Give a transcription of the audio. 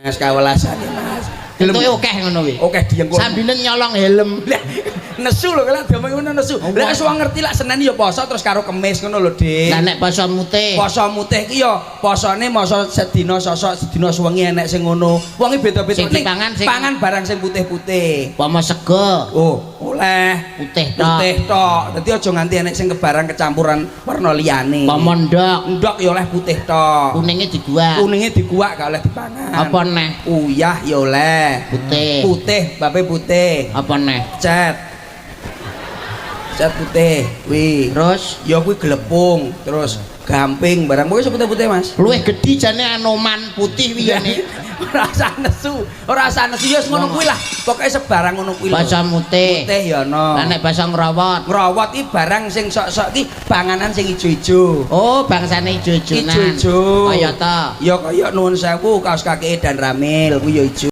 Mas, kawelasane, Mas. Entuke akeh ngono kuwi. Akeh diengkul. Sambine nyolong helm. Lah, nesu lho, kalau diomong ngono nesu. Lah, wis wong ngerti lak Senin ya poso terus karo Kemis ngono lho, Dik. Lah, nek poso mutih? Poso mutih ki ya posone masa sedina sosok, sedina suwengi, enek sing ngono. Wong iki beda-beda. Sing Ning dipangan pangan barang sing putih-putih. Pomo sego? Oh, oleh. Putih tok. Putih tok. Dadi aja nganti enek sing kebarang kecampuran warna liyane. Pomo ndok? Ndok ya oleh putih tok. Kuninge diguak. Kuninge diguak, gak oleh dipangan. Apa neh? Uyah ya oleh. Putih. Putih, bape putih. Apa neh? Cat. Cat putih kuwi. Terus? Ya kuwi glepung, terus gamping barang pokoke putih-putih, Mas. Luwih gedhi jane Anoman putih kuwi ya nek. Ora usah nesu, ora usah nesu, ya wis ngono kuwi lah. Pokoke sebarang ngono kuwi lho. Basa mutih. Putih ya ana. Lah, nek basa ngrawat? Ngrawat iki barang sing sok-sok iki panganan sing ijo-ijo. Oh, bangsane ijo-ijonan. Ijo-ijo. Kaya ta? Ya kaya, nuwun sewu, kaos kaki Dan Ramil kuwi ya ijo.